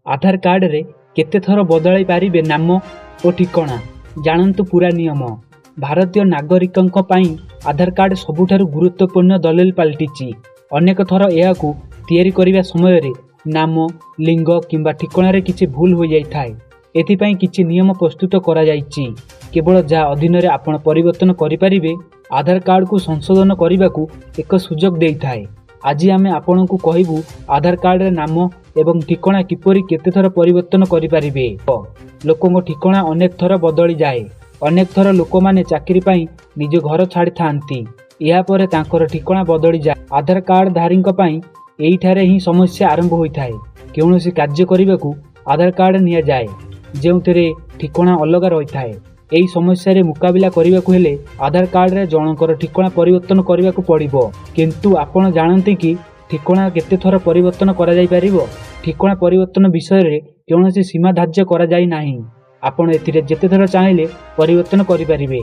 ଆଧାର କାର୍ଡ଼ରେ କେତେ ଥର ବଦଳାଇ ପାରିବେ ନାମ ଓ ଠିକଣା, ଜାଣନ୍ତୁ ପୂରା ନିୟମ। ଭାରତୀୟ ନାଗରିକଙ୍କ ପାଇଁ ଆଧାର କାର୍ଡ଼ ସବୁଠାରୁ ଗୁରୁତ୍ୱପୂର୍ଣ୍ଣ ଦଲିଲ ପାଲଟିଛି। ଅନେକ ଥର ଏହାକୁ ତିଆରି କରିବା ସମୟରେ ନାମ, ଲିଙ୍ଗ କିମ୍ବା ଠିକଣାରେ କିଛି ଭୁଲ ହୋଇଯାଇଥାଏ। ଏଥିପାଇଁ କିଛି ନିୟମ ପ୍ରସ୍ତୁତ କରାଯାଇଛି, କେବଳ ଯାହା ଅଧୀନରେ ଆପଣ ପରିବର୍ତ୍ତନ କରିପାରିବେ। ଆଧାର କାର୍ଡ଼କୁ ସଂଶୋଧନ କରିବାକୁ ଏକ ସୁଯୋଗ ଦେଇଥାଏ। ଆଜି ଆମେ ଆପଣଙ୍କୁ କହିବୁ ଆଧାର କାର୍ଡ଼ରେ ନାମ ଏବଂ ଠିକଣା କିପରି କେତେଥର ପରିବର୍ତ୍ତନ କରିପାରିବେ। ଲୋକଙ୍କ ଠିକଣା ଅନେକ ଥର ବଦଳିଯାଏ। ଅନେକ ଥର ଲୋକମାନେ ଚାକିରି ପାଇଁ ନିଜ ଘର ଛାଡ଼ିଥାନ୍ତି। ଏହାପରେ ତାଙ୍କର ଠିକଣା ବଦଳିଯାଏ। ଆଧାର କାର୍ଡ଼ଧାରୀଙ୍କ ପାଇଁ ଏଇଠାରେ ହିଁ ସମସ୍ୟା ଆରମ୍ଭ ହୋଇଥାଏ। କୌଣସି କାର୍ଯ୍ୟ କରିବାକୁ ଆଧାର କାର୍ଡ଼ ନିଆଯାଏ, ଯେଉଁଥିରେ ଠିକଣା ଅଲଗା ରହିଥାଏ। ଏହି ସମସ୍ୟାରେ ମୁକାବିଲା କରିବାକୁ ହେଲେ ଆଧାର କାର୍ଡ଼ରେ ଜଣଙ୍କର ଠିକଣା ପରିବର୍ତ୍ତନ କରିବାକୁ ପଡ଼ିବ। କିନ୍ତୁ ଆପଣ ଜାଣନ୍ତି କି ଠିକଣା କେତେ ଥର ପରିବର୍ତ୍ତନ କରାଯାଇପାରିବ? ଠିକଣା ପରିବର୍ତ୍ତନ ବିଷୟରେ କୌଣସି ସୀମା ଧାର୍ଯ୍ୟ କରାଯାଇ ନାହିଁ। ଆପଣ ଏଥିରେ ଯେତେଥର ଚାହିଁଲେ ପରିବର୍ତ୍ତନ କରିପାରିବେ।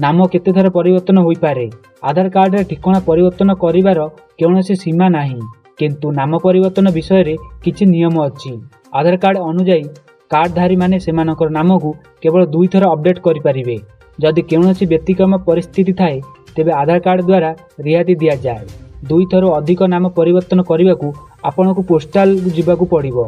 ନାମ କେତେଥର ପରିବର୍ତ୍ତନ ହୋଇପାରେ? ଆଧାର କାର୍ଡ଼ରେ ଠିକଣା ପରିବର୍ତ୍ତନ କରିବାର କୌଣସି ସୀମା ନାହିଁ, କିନ୍ତୁ ନାମ ପରିବର୍ତ୍ତନ ବିଷୟରେ କିଛି ନିୟମ ଅଛି। ଆଧାର କାର୍ଡ଼ ଅନୁଯାୟୀ, କାର୍ଡ଼ଧାରୀମାନେ ସେମାନଙ୍କର ନାମକୁ କେବଳ ଦୁଇଥର ଅପଡେଟ୍ କରିପାରିବେ। ଯଦି କୌଣସି ବ୍ୟତିକ୍ରମ ପରିସ୍ଥିତି ଥାଏ, ତେବେ ଆଧାର କାର୍ଡ଼ ଦ୍ୱାରା ରିହାତି ଦିଆଯାଏ। ଦୁଇଥରରୁ ଅଧିକ ନାମ ପରିବର୍ତ୍ତନ କରିବାକୁ ଆପଣଙ୍କୁ ପୋଷ୍ଟାଲ ଯିବାକୁ ପଡ଼ିବ,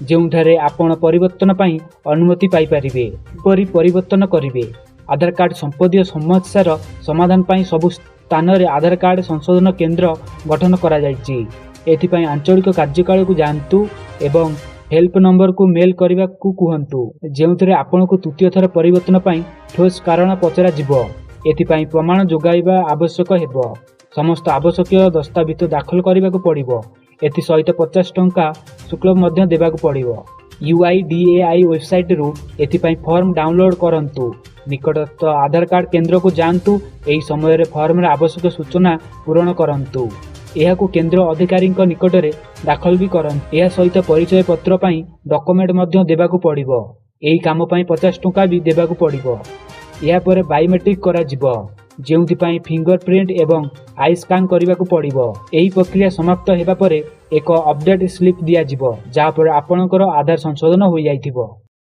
ଯେଉଁଠାରେ ଆପଣ ପରିବର୍ତ୍ତନ ପାଇଁ ଅନୁମତି ପାଇପାରିବେ। କିପରି ପରିବର୍ତ୍ତନ କରିବେ? ଆଧାର କାର୍ଡ଼ ସମ୍ବନ୍ଧୀୟ ସମସ୍ୟାର ସମାଧାନ ପାଇଁ ସବୁ ସ୍ଥାନରେ ଆଧାର କାର୍ଡ଼ ସଂଶୋଧନ କେନ୍ଦ୍ର ଗଠନ କରାଯାଇଛି। ଏଥିପାଇଁ ଆଞ୍ଚଳିକ କାର୍ଯ୍ୟାଳୟକୁ ଯାଆନ୍ତୁ ଏବଂ ହେଲ୍ପ ନମ୍ବରକୁ ମେଲ୍ କରିବାକୁ କୁହନ୍ତୁ, ଯେଉଁଥିରେ ଆପଣଙ୍କୁ ତୃତୀୟ ଥର ପରିବର୍ତ୍ତନ ପାଇଁ ଠୋସ୍ କାରଣ ପଚରାଯିବ। ଏଥିପାଇଁ ପ୍ରମାଣ ଯୋଗାଇବା ଆବଶ୍ୟକ ହେବ। ସମସ୍ତ ଆବଶ୍ୟକୀୟ ଦସ୍ତାବିଜ ଦାଖଲ କରିବାକୁ ପଡ଼ିବ। ଏଥିସହିତ 50 ଟଙ୍କା ଶୁଳ୍କ ମଧ୍ୟ ଦେବାକୁ ପଡ଼ିବ। ୟୁଆଇଡିଏଆଇ ୱେବସାଇଟରୁ ଏଥିପାଇଁ ଫର୍ମ ଡାଉନଲୋଡ୍ କରନ୍ତୁ। ନିକଟସ୍ଥ ଆଧାର କାର୍ଡ଼ କେନ୍ଦ୍ରକୁ ଯାଆନ୍ତୁ। ଏହି ସମୟରେ ଫର୍ମରେ ଆବଶ୍ୟକ ସୂଚନା ପୂରଣ କରନ୍ତୁ। ଏହାକୁ କେନ୍ଦ୍ର ଅଧିକାରୀଙ୍କ ନିକଟରେ ଦାଖଲ ବି କରନ୍ତୁ। ଏହା ସହିତ ପରିଚୟ ପତ୍ର ପାଇଁ ଡକୁମେଣ୍ଟ ମଧ୍ୟ ଦେବାକୁ ପଡ଼ିବ। ଏହି କାମ ପାଇଁ 50 ଟଙ୍କା ବି ଦେବାକୁ ପଡ଼ିବ। ଏହାପରେ ବାୟୋମେଟ୍ରିକ୍ କରାଯିବ, ଯେଉଁଥିପାଇଁ ଫିଙ୍ଗର ପ୍ରିଣ୍ଟ ଏବଂ I scan କରିବାକୁ ପଡ଼ିବ। ଏହି ପ୍ରକ୍ରିୟା ସମାପ୍ତ ହେବା ପରେ ଏକ ଅପଡେଟ୍ ସ୍ଲିପ୍ ଦିଆଯିବ, ଯାହାପରେ ଆପଣଙ୍କର ଆଧାର ସଂଶୋଧନ ହୋଇଯାଇଥିବ।